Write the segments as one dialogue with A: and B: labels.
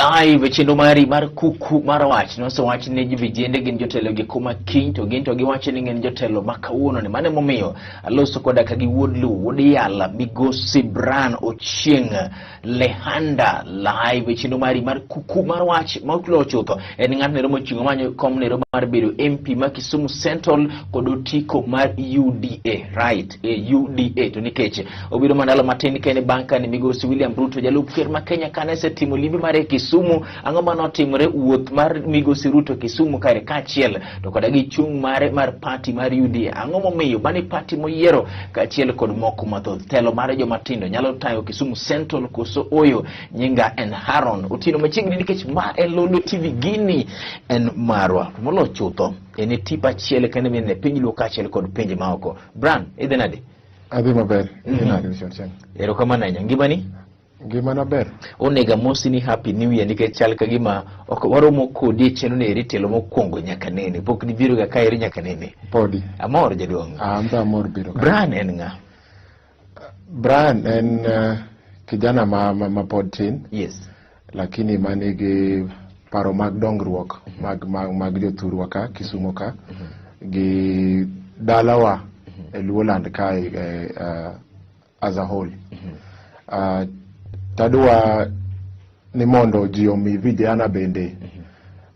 A: Live e chenro mari mar kuku mar wach nosewach ni vijende gin jotelo gi kuma kiny to gin to giwacho ni gin jotelo ma kawuono ni mano emomiyo aloso koda ka gi wuod Luo wuod Yala migosi Brian Ochieng Lehanda live e chenro mari mar kuku mar wach ma ok chutho en ng'at nero mochung' manyo kom nero mar bedo MP ma Kisumu Central kod otiko mar UDA right e UDA to nikech obiro mandalo matin kende bang' kane migosi William Ruto jalup ker ma Kenya kane osetimo limbe mare e Kisumu ang'o mane otimore wuoth mar migosi Ruto Kisumu kare kaachiel to koda gi chung' mare mar party mar UDA ang'o momiyo mane party moyiero kaachiel kod moko mathoth telo mar joma tindo nyalo tayo Kisumu Central koso oyo nyinga en Haron Otieno machiegni nikech ma en Lolwe TV gini en marwa to moloyo chutho en e tipo achiel kende minene piny Luo kaachiel kod pinje maoko Bran idhi nade?
B: Adhi maber. Idhi nade Richard Cheng?
A: Erokamano ahinya. Ngimani?
B: Ngimana ber.
A: Onego amosi ni happy new year nikech chal ka gima ok waromo kodi e chenro ni eri tielo mokwongo nyaka nene. Pok nibiro ga ka eri nyaka nene.
B: Podi.
A: Amor jaduong'.
B: An be amor biro ka.
A: Brian en ng'a?
B: Brian en kijana ma pod tin.
A: Yes.
B: Lakini manigi paro mag dongruok mag jothurwa ka Kisumo ka gi dalawa e Luoland kae as a whole. Tadwa ni mondo ji omi vijana bende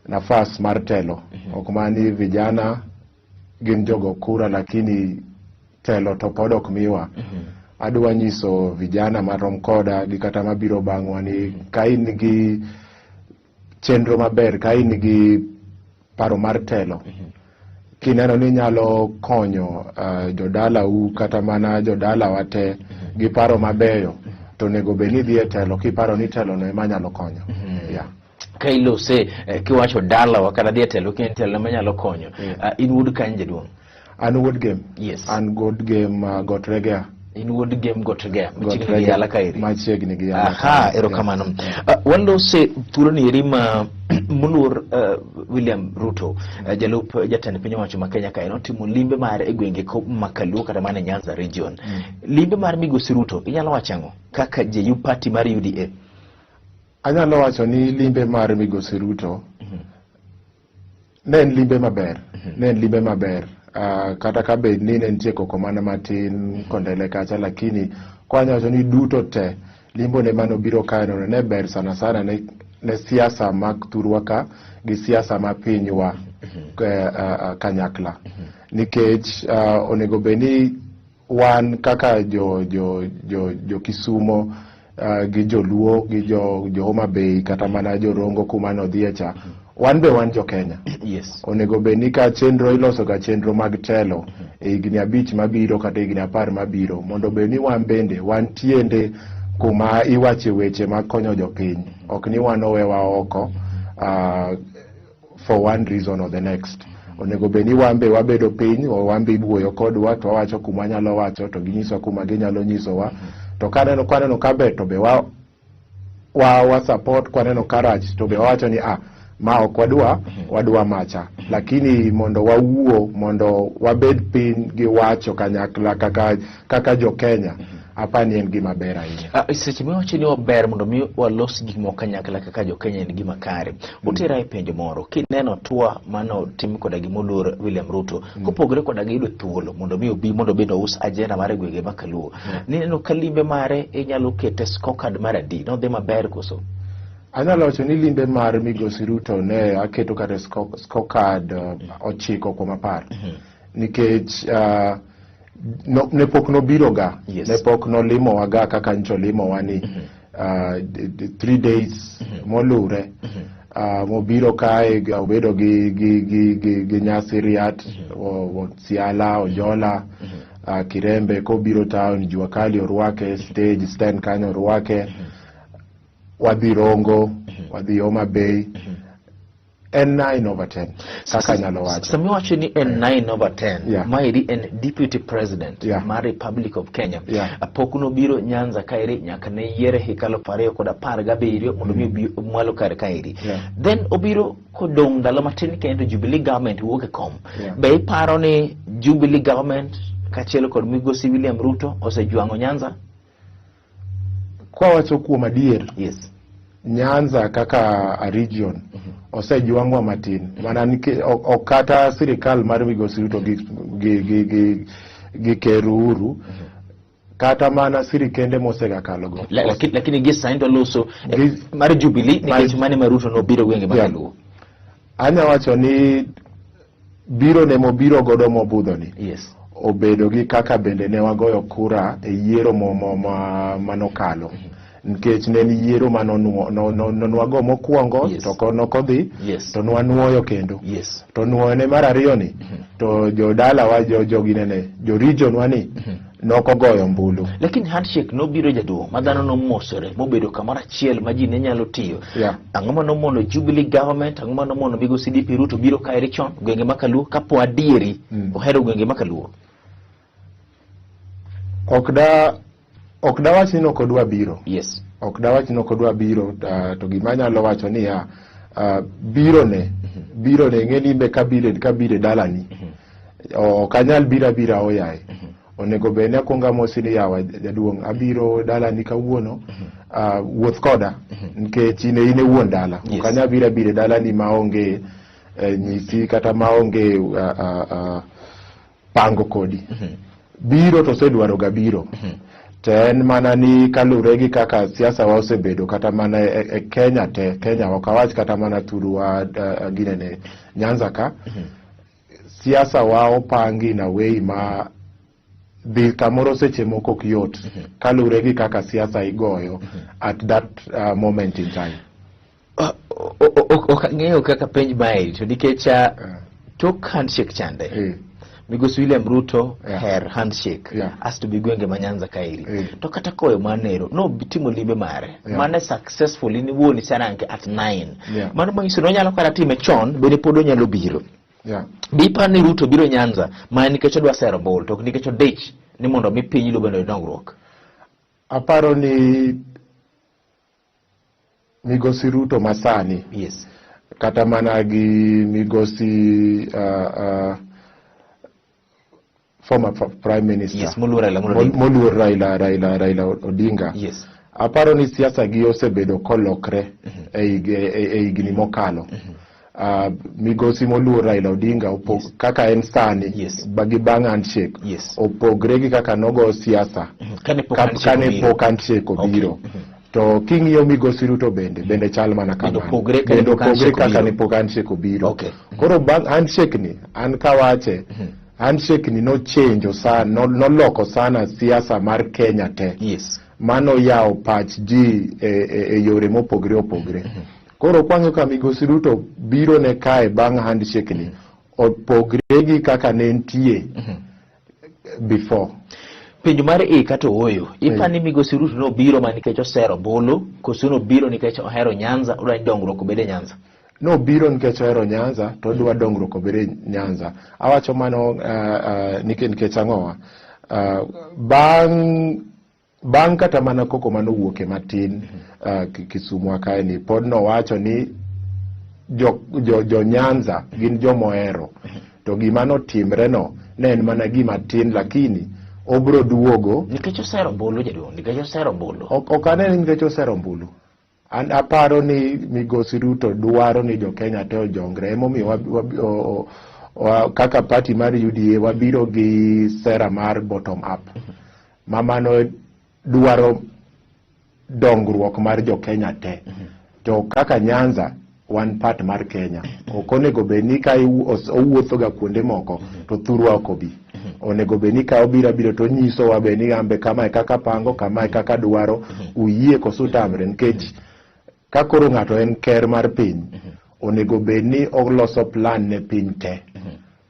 B: nafas mar telo. Ok mani vijana gin jogo kura lakini telo to pod ok miwa. Adwa nyiso vijana marom koda gi kata mabiro bang'wa ni ka in gi chenro maber, ka in gi paro mar telo, kineno ni inyalo konyo jodalau kata mana jodalawa te gi paro mabeyo, to onego bed ni idhi e telo kiparo ni telo no ema nyalo konyo. Yeah.
A: Ka ilose kiwacho dalawa kata dhi e telo kien telo ema nyalo konyo. In wuod kanye jaduong'?
B: An wuod Gem.
A: Yes.
B: An wuod Gem Got Regea.
A: In wuod Gem Got Regea, machiegni gi Yala kaeri.
B: Machiegni gi Yala.
A: Aha, erokamano. Walose thuolo ni eri ma moluor William Ruto, jalup jatend piny owacho ma Kenya kae notimo limbe mare e gwenge ma Kaluo kata mana e Nyanza region. Limbe mar migosi Ruto inyalo wacho ang'o kaka JU party mar UDA?
B: Anyalo wacho ni limbe mar migosi Ruto ne en limbe maber. Ne en limbe maber. Kata ka bed ni ne nitie koko mana matin kondele kacha, lakini kwa wacho ni duto te limbo ne mane obiro kae no ne ber sana sana ne siasa mag thurwa ka gi siasa ma pinywa kanyakla. Nikech onego bed ni wan kaka jo Kisumo gi Joluo gi jo Homa Bay kata mana Jorongo kuma nodhie cha, wan be wan jo Kenya.
A: Yes.
B: Onego bed ni ka chenro iloso ga chenro mag telo e higni 5 mabiro kata higni 10 mabiro, mondo bed ni wan bende wantiende kuma iwache weche makonyo jopiny, ok ni wan owewa oko for one reason or the next. Onego bed ni wan be wabedo piny, wan be iwuoyo kodwa to wawacho kuma nyalo wacho to ginyisowa kuma ginyalo nyisowa. To kaneno ka ber to be wa support, kwaneno ka rach to be wawacho ni ma ok wadwa, wadwa macha. Lakini mondo wawuo, mondo wabed piny gi wacho kanyakla kaka jo Kenya, apani en gima ber ahinya.
A: Seche miwacho ni ber mondo mi walos gik moko kanyakla kaka jo Kenya en gima kare. Otera e penjo moro, kineno tua mano tim koda gi moluor William Ruto, kopogore koda gi yudo thuolo mondo mi obi mondo bende ous agenda mare e gwenge ma Kaluo. Nineno ka limbe mare inyalo kete scorecard mar adi? Nodhi maber koso?
B: Anyalo wacho ni limbe mar migosi Ruto ne aketo kata scorecard 9 kuom 10. Nikech ne pok nobiro ga.
A: Yes.
B: Ne pok nolimowa ga kaka nyocha olimowa ni 3 days molure. Mobiro kae obedo gi nyasi Riat, Siala, Ojola, Kirembe, kobiro town Jua Kali orwake, stage stand kanyo orwake. Wadhi Rongo, wadhi Homa Bay. En 9 over 10 kaka anyalo wacho.
A: Sama iwacho ni en 9 over 10,
B: Yeah.
A: maeri en deputy president
B: Yeah.
A: mar Republic of Kenya.
B: Yeah.
A: Pok nobiro Nyanza kaeri nyaka ne yiere higa 2017 mondo mi obi mwalo kar kaeri.
B: Yeah.
A: Then obiro kodong' ndalo matin kendo Jubilee government wuok e kom.
B: Yeah.
A: Be iparo ni Jubilee government kaachiel kod migosi William Ruto osejwang'o Nyanza?
B: Kwa wacho kuom adier,
A: Yes.
B: Nyanza kaka a region osejwang'wa matin mana ok kata sirikal mar Migosi Ruto gi Ker Uhuru, kata mana sirikende mosegakalogo.
A: Lakini gi sani to loso mar Jubilee nikech mane ma Ruto nobiro gwenge mag Luo.
B: Anya wacho ni biro ne mobiro godo mobudho ni obedo gi kaka bende ne wagoyo kura e yiero manokalo, nikech ne en yiero manonwago mokwongo to nokodhi to nwanuoyo kendo to nuoyone mar ariyo ni to jodalawa joginene jo region wa ni nokogoyo ombulu.
A: Lakini handshake nobiro, jaduong', ma dhano nomosore mobedo kamoro achiel ma ji ne nyalo tiyo. Ang'o ma nomono Jubilee government, ang'o ma nomono migosi DP Ruto biro kaeri chon gwenge ma Kaluo kapo adieri ohero gwenge ma Kaluo?
B: Ok dawach ni nokodwa biro. Ok dawach ni nokodwa biro, to gima anyalo wacho niya, birone birone ng'e ni imbe kabiro e dalani ok anyal biro abira oyaye. Onego bed ni akwongo amosi ni, "Yawa jaduong', abiro dalani kawuono, wuoth koda," nikech in e wuon dala. Ok anyal biro abira e dalani maonge nyisi kata maonge pango kodi. Biro to osedwaro ga biro, to en mana ni kalure gi kaka siasa wa osebedo kata mana e Kenya te, Kenya ok awach kata mana thurwa, ginene Nyanza ka siasa wa opangi in a way ma dhi kamoro seche moko ok yot kalure gi kaka siasa igoyo at that moment in time.
A: Ok ang'eyo kaka penj mae to nikech tok handshake chande migosi William Ruto her handshake asto bi gwenge ma Nyanza kaeri to kata koyo manero notimo limbe mare mane successful in iwuon iseranke at 9 mano manyiso ni onyalo kata time chon bende pod onyalo biro. Be iparo ni Ruto biro Nyanza mana nikech odwa sero ombulu to ok nikech odich ni mondo mi piny Luo bende oyud dongruok?
B: Aparo ni migosi Ruto masani kata mana gi migosi former prime minister
A: Yes, moluor Raila Amolo Odinga.
B: Moluor Raila Odinga, aparo ni siasa gi osebedo kolokre e higni mokalo. Migosi moluor Raila Odinga kaka en sani gi bang' handshake opogre gi kaka nogo siasa
A: Kane pok handshake
B: kane
A: obiro.
B: Pok handshake obiro. To king'iyo migosi Ruto bende chal mana
A: Bende
B: kamano.
A: opogre kane
B: Bende
A: pok
B: opogre
A: handshake
B: kaka
A: obiro.
B: ne pok handshake obiro. Koro bang' handshake ni, an kawache, handshake ni nochenjo sana, noloko sana siasa mar Kenya te. Mano yawo pach ji e yore mopogre opogre. Koro kwang'iyo ka migosi Ruto biro ne kae bang' handshake ni, opogre gi kaka ne nitie before.
A: Penjo mar e kata ooyo, ipa ni migosi Ruto nobiro mana nikech osero ombulu koso nobiro nikech ohero Nyanza, odwa ni dongruok obed e Nyanza?
B: Nobiro nikech ohero Nyanza to odwa dongruok obed e Nyanza. Awacho mano nikech ang'owa? Bang' kata mana koko manowuoke matin Kisumu kae ni pod nowacho ni jo Nyanza gin jomohero, to gima notimre no ne en mana gima tin, lakini obro duogo.
A: Nikech osero ombulu, jaduong', nikech osero ombulu.
B: Ok aneno ni nikech osero ombulu. An aparo ni migosi Ruto dwaro ni jo Kenya te ojongre, emomiyo kaka party mar UDA wabiro gi sera mar bottom up ma mano dwaro dongruok mar jo Kenya te. To kaka Nyanza wan part mar Kenya, ok onego bed ni ka owuotho ga kuonde moko to thurwa ok obi. Onego bed ni ka obiro abiro to onyisowa be ni ambe kamae kaka pango, kamae kaka dwaro, uyie koso utamre, nikech ka koro ng'ato en ker mar piny, onego bed ni oloso plan ne piny te.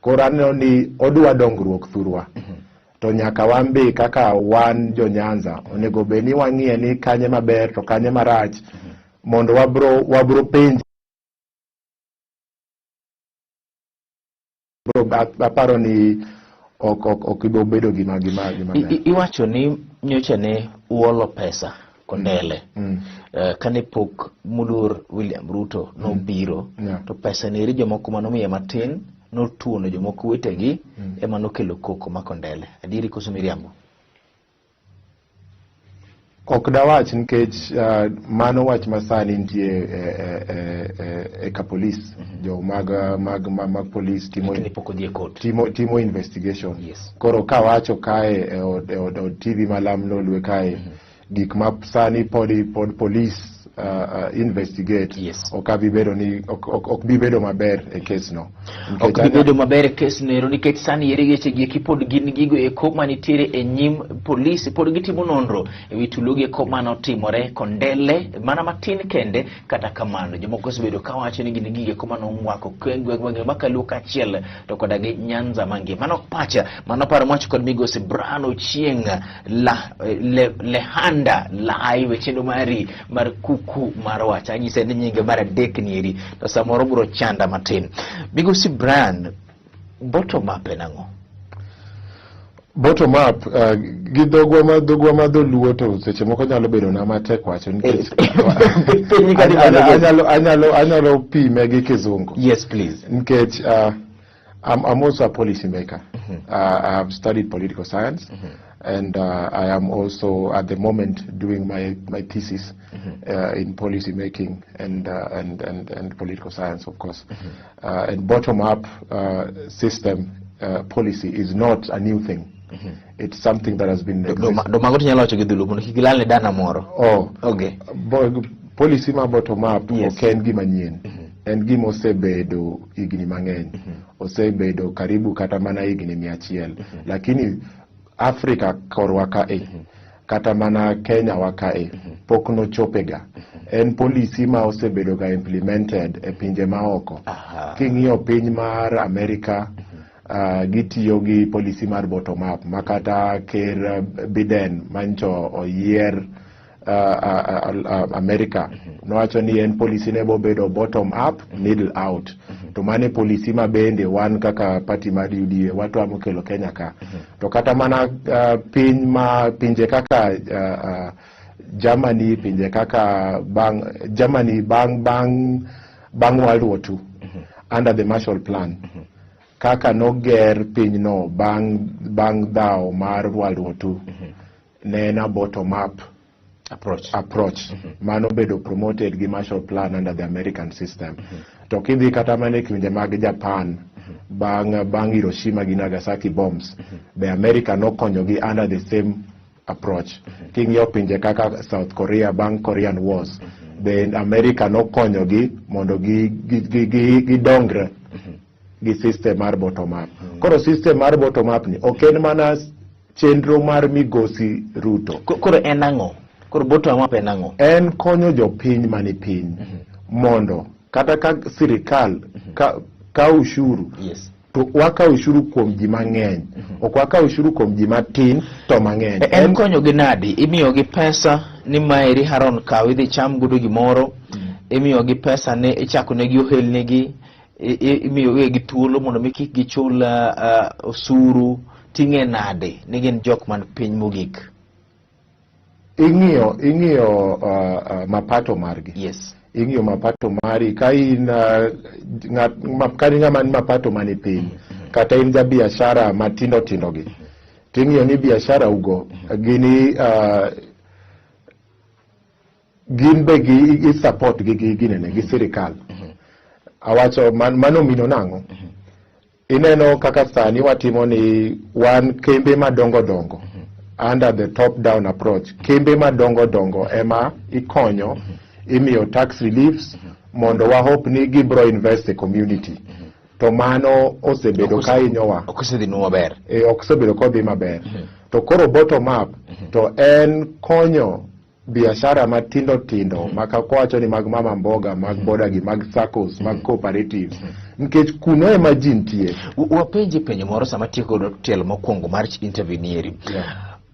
B: Koro aneno ni odwa dongruok thurwa, to nyaka wan be kaka wan jo Nyanza onego bed ni wang'iye ni kanye maber to kanye marach mondo wabro penj. Aparo ni ok ibo bedo gima ber.
A: Iwacho ni nyocha ne uolo pesa Kondele kane pok moluor William Ruto nobiro to pesa neri jomoko manomiye matin notuono jomoko wetegi ema nokelo koko ma Kondele. Adieri koso miriambo?
B: Ok dawach nikech mano wach ma sani nitie e ka polis. Jo mag polis timo
A: Lakini pok odhi e court.
B: timo investigation. Koro kawacho kae e od TV malam Lolwe kae gik ma sani pod polis investigate, ok abi bedo ni ok bi bedo maber e kes no.
A: Ok bi bedo maber e kes no ero nikech sani yere weche gi eki pod gin gigo eko manitiere e nyim polisi, pod gitimo nonro e wi tulo gi eko manotimore Kondele mana matin kende. Kata kamano, jomoko osebedo kawacho ni gin gigo eko manong'wako gwenge ma Kaluo kaachiel to koda gi Nyanza mangima. Mano ok pacha, mano paro mwacho kod migosi Brian Ochieng la, le, Lehanda live e chenro mari mar Kuku mar Wach. Anyise ni nyinge mar adek nieri to samoro biro chanda matin. Migosi Brian, bottom up en ang'o?
B: Bottom up, gi dhogwa ma dholuo to seche moko nyalo bedo na matek wacho nikech
A: Piny ka
B: anyalo pime gi kizungu.
A: Yes, please.
B: Nikech I'm also a policy maker. I have studied political science and I am also at the moment doing my thesis in policy making and political science, of course. And bottom up system policy is not a new thing. It's something that has been exist.
A: Do mago to nyalo wacho gi dholuo mondo kik ilal ne dana moro.
B: Oh, policy ma bottom up ok en gima nyien. En gima osebedo higni mang'eny. Osebedo karibu kata mana higni 100. Lakini Afrika korwa kae, kata mana Kenya wa kae, pok nochopega. En policy ma osebedo ga implemented e pinje maoko. King'iyo piny mar Amerika, gitiyo gi policy mar bottom up ma kata ker Biden mancho oyier America nowacho ni en policy ne bobedo bottom up, middle out. To mano e policy ma bende wan kaka party mar UDA watwamo kelo Kenya ka. To kata mana piny ma pinje kaka Germany, pinje kaka bang Germany bang World War II, under the Marshall Plan, kaka noger pinyno bang dhawo mar World War II, ne en a bottom up
A: approach.
B: Approach mano bedo promoted gi Marshall Plan under the American system. To kidhi kata mana e pinje mag Japan bang Hiroshima gi Nagasaki bombs, be America nokonyogi under the same approach. King'iyo pinje kaka South Korea bang Korean Wars, be America nokonyogi mondo gidongre gi system mar bottom up. Koro system mar bottom up ni ok en mana chenro mar migosi Ruto.
A: Koro en ang'o? Koro bottom up en ang'o?
B: En konyo jopiny mani piny mondo kata ka sirikal ka ushuru to wakawo ushuru kuom ji mang'eny, ok wakaw ushuru kuom ji matin to mang'eny.
A: En konyogi nadi? Imiyogi pesa ni maeri Haron kaw idhi cham godo gimoro, imiyogi pesa ni ichako negi ohelnigi, imiyogi thuolo mondo mi kik gichul osuru, ting'e nade ni gin jok man piny mogik?
B: Ing'iyo mapato margi. Ing'iyo mapato mari ka in ng'at ka in ng'ama ni mapato mani piny, kata in ja biashara matindo tindo gi, ting'iyo ni biashara ugo gini gin be gi i support gi ginene gi sirikal. Awacho mano mino nang'o? Ineno kaka sani watimo ni wan kembe madongo dongo under the top down approach, kembe madongo dongo ema ikonyo, imiyo tax reliefs mondo wa hope ni gibro invest e community, to mano osebedo ka hinyowa.
A: Ok osedhinwa maber.
B: E, ok osebedo kodhi maber. To koro bottom up to en konyo biashara matindo tindo ma kaka wacho ni mag mama mboga, mag boda gi, mag saccos, mag cooperatives, nikech kuno ema ji nitie.
A: Wapenje penjo moro sama tieko godo tielo mokwongo mar interview ni eri.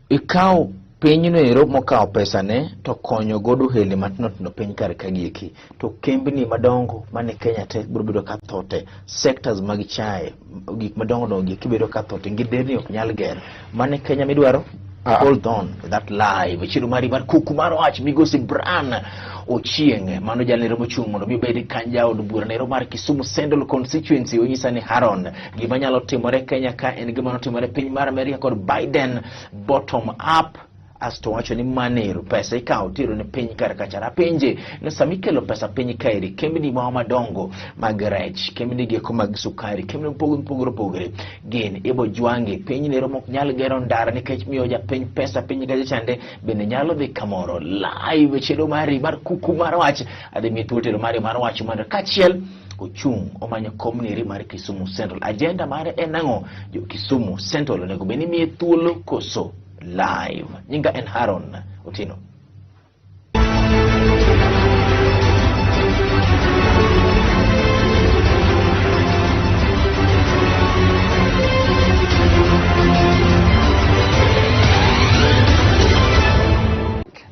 A: Ikawo pinyno ero mokawo pesane to konyo godo ohelni matindo tindo piny kar ka gieki, to kembni madongo mane Kenya te biro bedo ka thote, sectors mag chae, gik madongo dongo gieki bedo ka thote, gi derni ok nyal ger mane Kenya midwaro. Hold on that live chiro mari mar Kuku mar Wach, migosi Brian Ochieng, mano jalnero mochung' mondo mi obed kanja od bura nero mar Kisumu Central Constituency. Onyisa ni Haron, gima nyalo timore Kenya ka en gima notimore piny mar Amerika kod Biden, bottom up. Asto wacho ni manero pesa ikawo tero ne piny kar kacha. Rapenje ni sama ikelo pesa piny kaeri, kembni mawa madongo mag rech, kembni gieko mag sukari, kembni mopogore opogore gin ibo jwangi piny nero mok nyal gero ndara nikech miyo japiny pesa piny kacha chande bende nyalo dhi kamoro. Live chenro mari mar kuku mar wach adhi miyi thuolo tero mari mar wach mondo kaachiel ochung' omanyo kom neri mar Kisumu Central. Agenda mare en ang'o? Jo Kisumu Central onego bed ni miye thuolo koso? Live. Nyinga en Haron Otieno.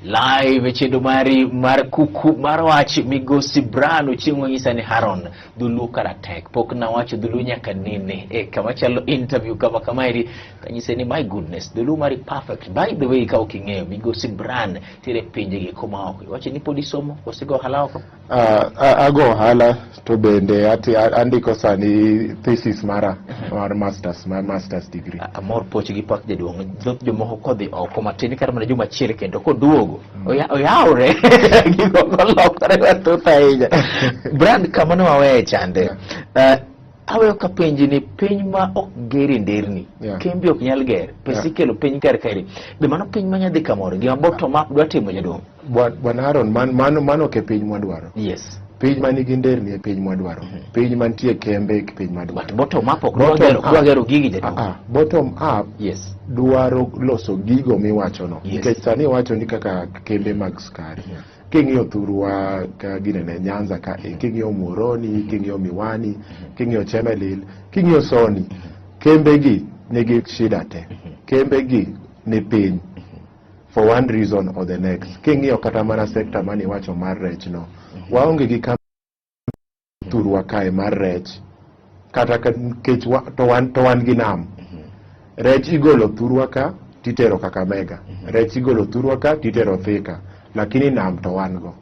A: Live e chenro mari mar kuku mar wach migosi Brian Ochieng' wanyisa ni Haron dholuo kara tek pok nawacho dholuo nyaka nene e kama chalo interview kama kamaeri tanyise ni my goodness dholuo mari perfect. By the way, ka ok ing'eyo migosi Brian tiere pinje gi kuma oko, iwacho ni pod isomo koso igo ohala oko?
B: Ago ohala to bende andiko sani thesis mara mar masters, mar masters degree.
A: Amor poch gi pak jaduong'. Thoth jomoko kodhi oko matin kata mana juma achiel kendo koduogo oyawre gigo olokore mathoth ahinya. Brand kama ne waweye chande. Aweyo ka penji ni piny ma ok geri nderni, kembe ok nyal ger, pesa ikelo piny kar kaeri, be mano piny ma nyadhi kamoro? Gima bottom up dwa timo jaduong'.
B: Bwana Aaron, mano ok e piny mwadwaro. Piny ma nigi nderni e piny mwadwaro. Piny mantie kembe e piny mwadwaro.
A: But bottom up ok dwa gero, dwa gero gigi jaduong'.
B: Bottom up dwaro loso gigo miwachono. Nikech sani iwacho ni kaka kembe mag sukari. King'iyo thurwa ka ginene Nyanza ka, king'iyo Muhoroni, king'iyo Miwani, king'iyo Chemelil, king'iyo Sony, kembe gi nigi shida te. Kembe gi ni piny for one reason or the next. King'iyo kata mana sekta mane iwacho mar rech no, waonge gi kambi thurwa kae mar rech kata ka nikech to wan gi nam. Rech igolo thurwa ka titero Kakamega, rech igolo thurwa ka titero Thika, lakini nam to wan go.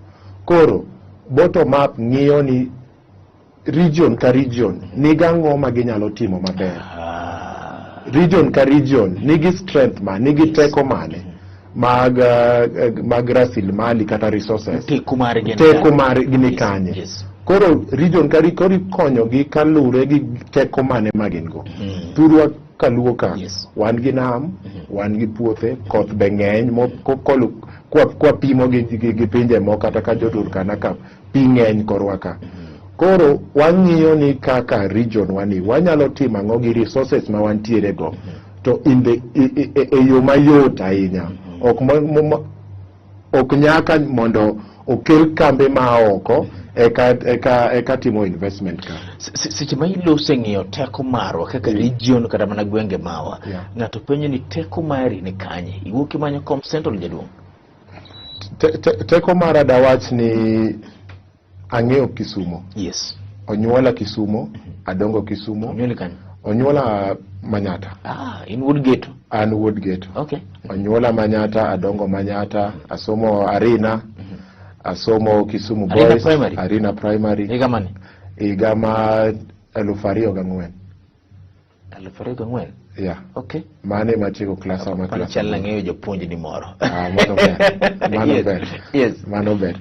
B: Koro bottom up ng'iyo ni region ka region nigi ang'o ma ginyalo timo maber. Region ka region nigi strength ma nigi teko mane mag rasilimali kata resources.
A: Teko margi ni
B: Teko
A: kanye?
B: margi ni kanye? Koro region ka koro ikonyogi kaluwore gi teko mane ma gin go. Thurwa kaluo ka wan gi nam, wan gi puothe, koth be ng'eny kwa pimo gi pinje moko kata ka jo Turkana ka pi ng'eny korwa ka. Koro wang'iyo ni kaka region wani wanyalo timo ang'o gi resources ma wantiere go to in the e yo mayot ahinya. Ok ok nyaka mondo okel kambe ma oko eka timo investment ka.
A: Seche ma ilose ng'iyo teko marwa kaka region kata mana gwenge mawa, ng'ato penjo ni teko mari ni kanye? Iwuok imanyo kom Central jaduong'?
B: Teko mara dawach ni ang'eyo Kisumo. Onyuola Kisumo, adongo Kisumo.
A: Onyuoli kanye?
B: Onyuola Manyata.
A: In wuod Geto?
B: An wuod Geto. Onyuola Manyata, adongo Manyata, asomo Arina, asomo Kisumu
A: Arina
B: Boys,
A: Primary?
B: Arina Primary.
A: Higa mane?
B: Higa ma 2004.
A: 2004?
B: Yeah.
A: Mane
B: matieko klasa ma
A: Mano
B: klasa.
A: chal nang'eyo japuonj ni moro.
B: Mano ber. Mano ber. Mano ber.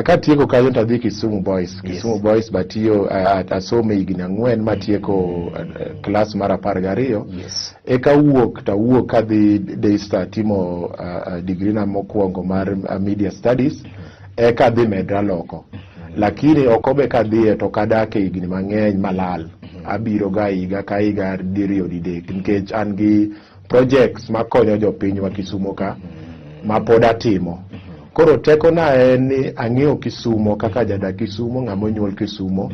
B: Katieko kanyo to adhi Kisumu Boys. Kisumu Boys batiyo, asomo higni 4 matieko klas mar 12. Eka wuok to awuok kadhi Daystar timo degree na mokwongo mar media studies. Eka adhi medra loko. Lakini oko be kadhiye to kadak e higni mang'eny malal. Abiro ga higa ka higa diriyo didek nikech an gi projects makonyo jopinywa Kisumo ka ma pod atimo. Koro tekona en ni ang'eyo Kisumo kaka jadak Kisumo, ng'ama onyuol Kisumo,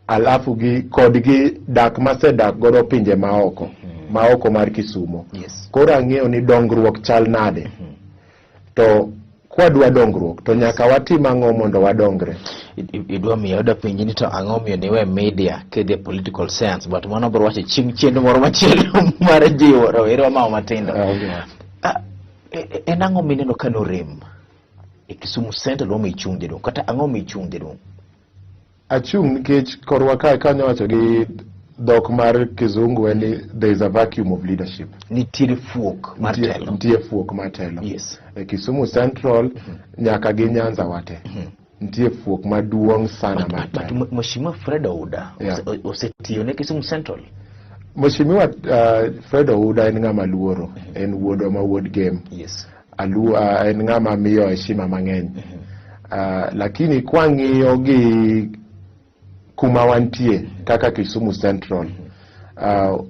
B: alafu gi kod gi dak masedak godo pinje maoko, maoko mar Kisumo. Koro ang'eyo ni dongruok chal nade. To kwadwa dongruok to nyaka watim ang'o mondo wadongre?
A: Idwa miyo oda penji ni to ang'o miyo niwe media kidhi e political science, but mano bro wacho chieng' chenro moro machielo mar jiwo rowere ma matindo. En ang'o mineno ka norem e Kisumu Central momiyo ichung' jaduong', kata ang'o miyo ichung' jaduong'?
B: Achung' nikech korwa kae kanyo wacho gi Dhok mar kizungu en ni there is a vacuum of leadership.
A: Nitiere fuok mar telo.
B: Nitie fuok mar telo. E Kisumu Central nyaka gi Nyanza wate. Nitie fuok maduong' sana mar
A: But
B: telo.
A: Mheshimiwa Fred Ouda osetiyo ne Kisumu Central.
B: Mheshimiwa Fred Ouda en ng'ama luoro, en wuodwa ma wuod Gem. En ng'ama miyo heshima mang'eny. Lakini kwang'iyo gi kuma wantie kaka Kisumu Central,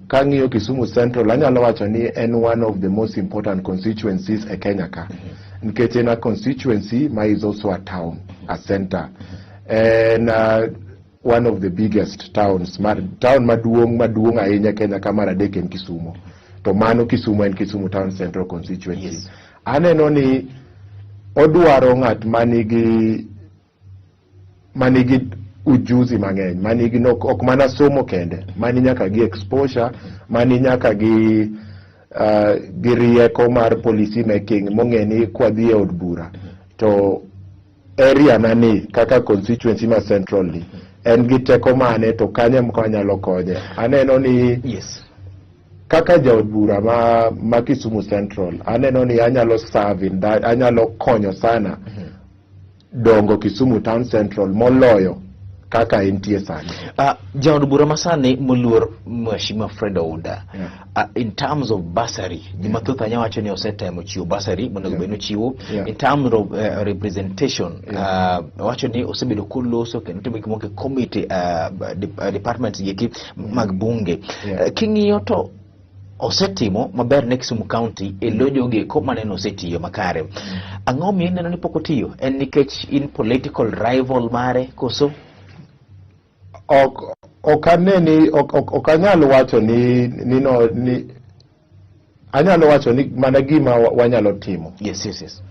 B: kang'iyo Kisumu Central anyalo wacho ni en one of the most important constituencies e Kenya ka. Nikech en a constituency ma is also a town, a center. En one of the biggest towns, mar, town maduong' maduong' ahinya Kenya ka mar adek en Kisumu. To mano Kisumu en Kisumu Town Central constituency. Aneno ni odwaro ng'at manigi ujuzi mang'eny, manigi no, ok mana somo kende, mani nyaka gi exposure, mani nyaka gi rieko mar policy making, mong'e ni kwadhi e od bura to area na ni kaka constituency ma Central ni en gi teko mane, to kanye mko anyalo konye. Aneno ni kaka jaod bura ma Kisumu Central, aneno ni anyalo serve in that, anyalo konyo sana dongo Kisumu Town Central moloyo kaka entie sani.
A: Jaod bura masani moluor Mheshimiwa Fred Ouda, in terms of bursary, ji mathoth anya wacho ni osetemo chiwo bursary monego bed ni ochiwo. In terms of representation, wacho ni osebedo koloso kendo timo gik moko e committee, departments gieki mag bunge. King'iyo to osetimo maber ne Kisumu County e lo jogo eko maneno osetiyo makare. Ang'o miyo ineno ni pok otiyo? En nikech in political rival mare koso?
B: Ok ane ni ok anyal wacho ni no ni anyalo wacho ni mana gima wanyalo timo.
A: Yes.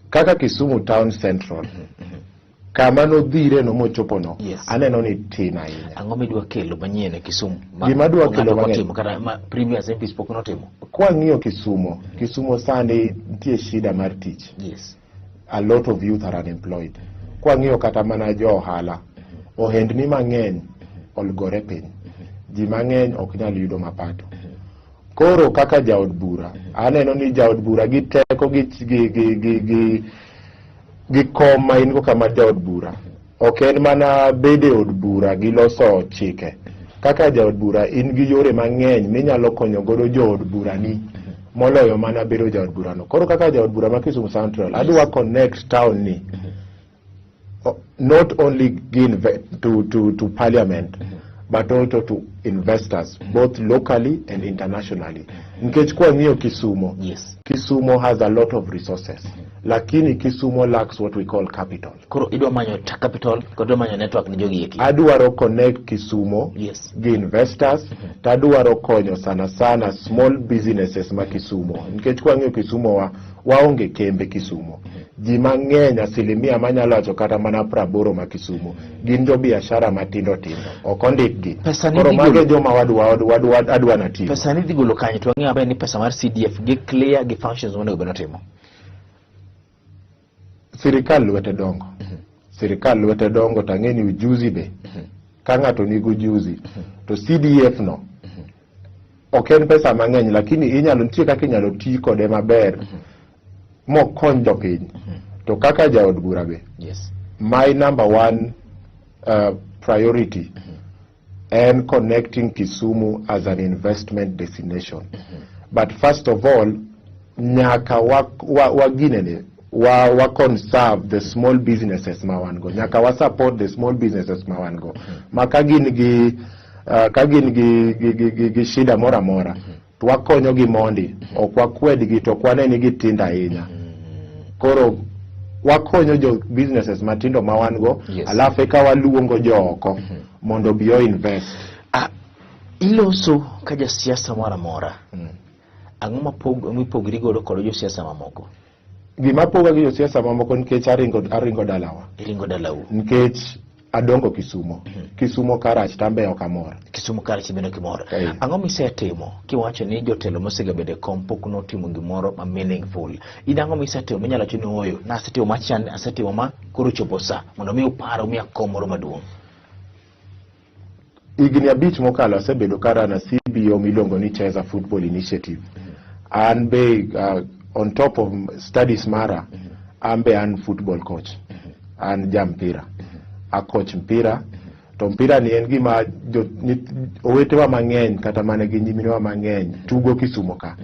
B: Kaka Kisumu Town Central, kama nodhire no mochopo no, aneno ni tin ahinya.
A: Ang'o midwa kelo manyien e Kisumu?
B: Gima adwa
A: ng'ato
B: kelo
A: ok
B: mang'eny.
A: otimo, kata ma previous MPs pok notimo.
B: Kwang'iyo Kisumu, Kisumu sani nitie shida mar tich. A lot of youth are unemployed. Kwang'iyo kata mana jo ohala, ohendni mang'eny olgore piny. Ji mang'eny ok nyal yudo mapato. Koro kaka jaod bura, aneno ni jaod bura gi teko gi kom ma in go kama jaod bura, ok en mana bedo e od bura gi loso chike. Kaka jaod bura in gi yore mang'eny minyalo konyo godo jood bura ni moloyo mana bedo jaod bura no. Koro kaka jaod bura ma Kisumu Central, adwa connect town ni not only to parliament, but also to investors, both locally and internationally. Nikech kwang'iyo Kisumu, Kisumu has a lot of resources, lakini Kisumu lacks what we call capital.
A: Koro idwa manyo capital, kod idwa manyo network ni jogi eki.
B: Adwaro connect Kisumu gi investors, to adwaro konyo sana sana small businesses ma Kisumu. Nikech kwang'iyo Kisumu wa, waonge kembe Kisumu. Ji mang'eny, asilimia manyalo wacho kata mana 80 ma Kisumu gin jo biashara matindo tindo, ok ondikgi.
A: Pesa ni
B: Koro
A: dhi
B: mago
A: golo
B: e joma adwa natiyo.
A: Pesa ni dhi golo kanye? To wang'eyo maber ni pesa mar CDF gi clear gi functions monego bed notimo.
B: Sirikal lwete dongo. Sirikal lwete dongo to ang'e ni ujuzi be. Ka ng'ato nigi ujuzi to CDF no ok en pesa mang'eny, lakini inyalo nitie kaka inyalo ti kode maber mokony jopiny. To kaka jaod bura be, my number one priority en connecting Kisumu as an investment destination. But first of all, nyaka wa ginene, wa conserve the small businesses ma wan go. Nyaka wa support the small businesses ma wan go. Ma ka gin gi shida moro amora, to wakonyo gi mondi, ok wakwedgi to ok wane ni gitindo ahinya. Koro wakonyo jo businesses matindo ma wan go, alafu eka waluongo jo oko mondo obi o invest.
A: Iloso ka jasiasa moro amora. Ang'o mipogri godo kod josiasa mamoko?
B: Gima poga gi josiasa mamoko nikech aringo dalawa.
A: Iringo dalau.
B: Nikech adongo Kisumu. Kisumu karach tambe ok amor.
A: Kisumu karach bende ok imor. Ang'o misetimo kiwacho ni jotelo mosegabedo e kom pok notimo gimoro ma meaningful? In ang'o misetimo minyalo wacho ni ooyo, nasetimo machan, asetimo ma, koro chopo sa mondo mi upar umiya kom moro maduong'?
B: Higni 5 mokalo asebedo ka run a CBO miluongo ni Cheza Football Initiative. An be on top of studies mara, an be an football coach. An ja mpira. A coach mpira. To mpira ni en gima owetewa mang'eny kata mana gi nyiminewa mang'eny tugo Kisumo ka.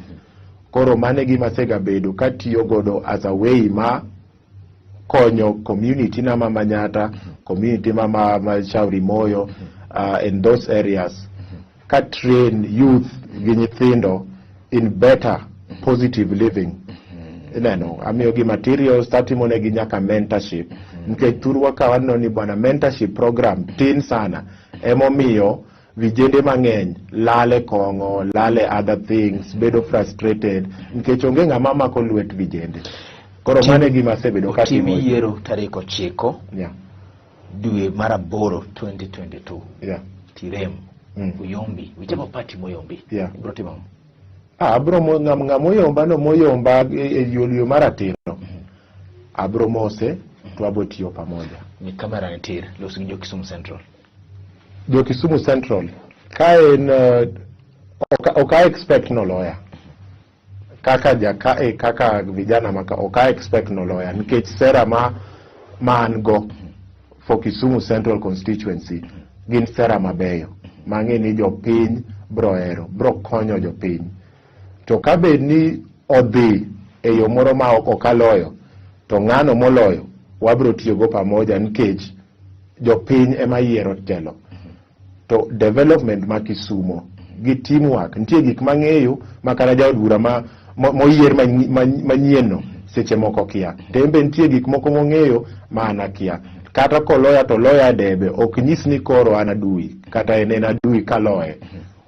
B: Koro mano e gima asegabedo katiyo godo as a way ma konyo community na ma Manyata, community ma Shauri Moyo, in those areas, ka train youth gi nyithindo in better positive living. Ineno, amiyogi materials, tatimonegi nyaka mentorship. Nikech thurwa ka waneno ni bwana mentorship program tin sana, emomiyo vijende mang'eny lale kong'o, lale other things, bedo frustrated, nikech onge ng'ama mako lwet vijende. Koro mano e gima asebedo
A: Otim
B: katimo.
A: yiero tarik 9 dwe mar 8 2022. Tirem. Uyombi. Wichako party moyombi. Ibro timo ang'o?
B: Ah, abro ng'ama oyomba no moyomba e yo mar ratiro. Abro mose to wabo tiyo pamoja.
A: Ni kamera nitie, los gi jo Kisumu Central.
B: Jo Kisumu Central ka en ok I expect noloya. Kaka jaka kaka vijana maka ok I expect noloya nikech sera ma an go for Kisumu Central constituency gin sera mabeyo mang'e ni jopiny bro hero, bro konyo jopiny. To ka bed ni odhi e yo moro ma ok aloyo, to ng'ano moloyo wabro tiyogo pamoja nikech jopiny ema yiero telo. To development ma Kisumo gi teamwork nitie gik mang'eyo ma kata jaod bura ma moyier manyien no seche moko kia. To en be nitie gik moko mong'eyo ma an akia. Kata koloya to loya e debe ok nyis ni koro an adui kata en en adui kaloye.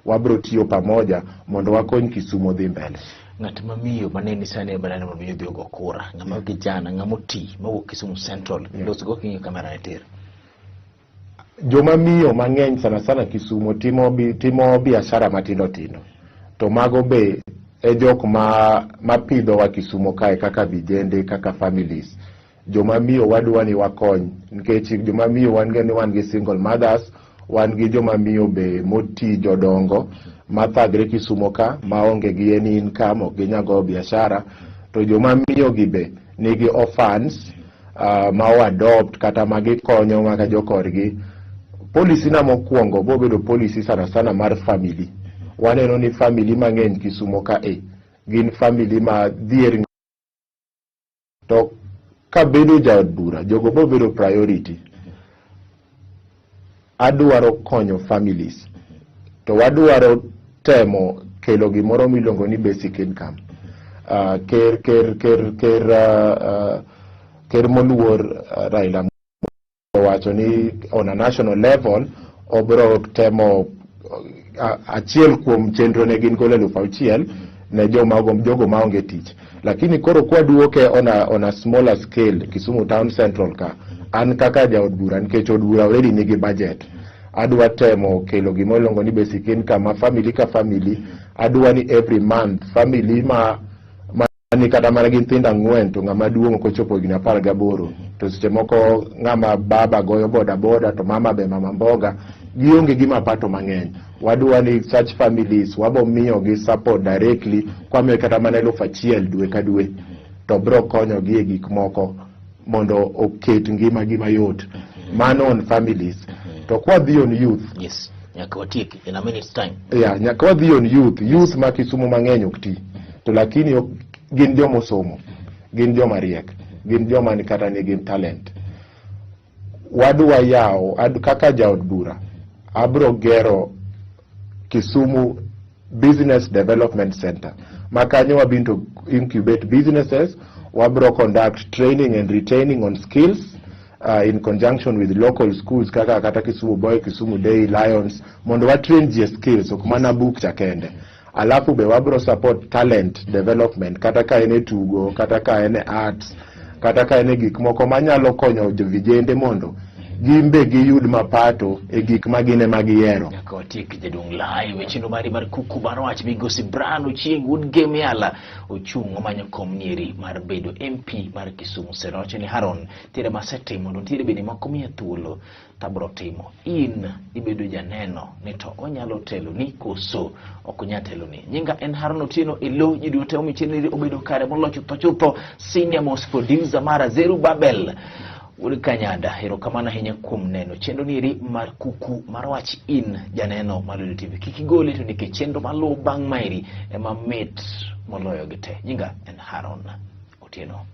B: Wabro tiyo pamoja mondo wakony Kisumo dhi mbele.
A: Ng'at mamiyo maneni sani e barani mondo mi odhi ogo kura, ng'ama kijana, ng'ama oti mawuok Kisumu Central, los go king'iyo kamera ne tir.
B: Joma miyo mang'eny sana sana Kisumo timo biashara matindo tindo. To mago be e jok ma pidhowa Kisumo kae kaka vijende, kaka families. Joma miyo wadwa ni wakony nikech joma miyo wan gi ni wan gi single mothers, wan gi joma miyo be moti jodongo mathagre Kisumo ka maonge gi any income, ok ginyal goyo biashara. To joma miyo gi be nigi orphans ma o adopt kata ma gikonyo maka jokorgi. Policy na mokwongo bobedo policy sana sana mar family. Waneno ni family mang'eny Kisumo ka e gin family ma dhier, to kabedo jaod bura jogo bobedo priority. Adwaro konyo families to wadwaro temo kelo gimoro miluongo ni basic income. Ker moluor Raila owacho ni on a national level obro temo achiel kuom chenro ne gin golo 6,000 ne joma jogo maonge tich, lakini koro kwaduoke on a smaller scale Kisumu Town Central ka an kaka jaod bura, nikech od bura already nigi budget, adwa temo kelo gima iluongo ni basic income ma family ka family. Adwa ni every month family ma ni kata mana gi nyithindo 4 to ng'ama duong' ok ochopo higni 18, to seche moko ng'ama baba goyo boda boda to mama be mama mboga, gionge gi mapato mang'eny. Wadwa ni such families wabo miyogi support directly kwamiyo kata mana 1,000 dwe ka dwe, to bro konyogi e gik moko mondo oket ngimagi mayot. Mano on families. To kwadhi on youth,
A: Yes, nyaka watiek in a minute's time.
B: Yeah, nyaka wadhi on youth. Youth ma Kisumu mang'eny ok ti, to lakini gin joma osomo, gin joma riek, gin joma ni kata nigi talent. Wadwa yawo kaka jaod bura abro gero Kisumu Business Development Center ma kanyo wabin to incubate businesses. Wabro conduct training and retaining on skills in conjunction with local schools kaka kata Kisumu Boy, Kisumu Day, Lions, mondo wa train ji e skills, ok mana book cha kende. Alafu be wabro support talent development, kata ka en e tugo, kata ka en e arts, kata ka en e gik moko manyalo konyo vijende mondo gin be giyud mapato e gik ma gin ema gihero.
A: Nyaka watiek, jaduong' live e chenro mari mar Kuku mar Wach. Migosi Brian Ochieng wuod Gemiala ochung' omanyo kom nieri mar bedo MP mar Kisumu Central. Wacho ni Haron nitiere masetimo to nitiere bende moko miya thuolo. Tabro timo. In ibedo janeno ni to onyalo telo ni koso ok onyal telo ni. Nyinga en Haron Otieno e lo ji duto omi chenro obedo kare molocho chutho chutho. Senior most producer mara Zeru Babel. Wuod Kanyada, erokamano ahinya kuom neno chenro nieri mar kuku mar wach in janeno mar Lolwe TV. Kik igole to nikech chenro maluwo bang' maeri ema mit moloyo gi te. Nyinga en Haron Otieno.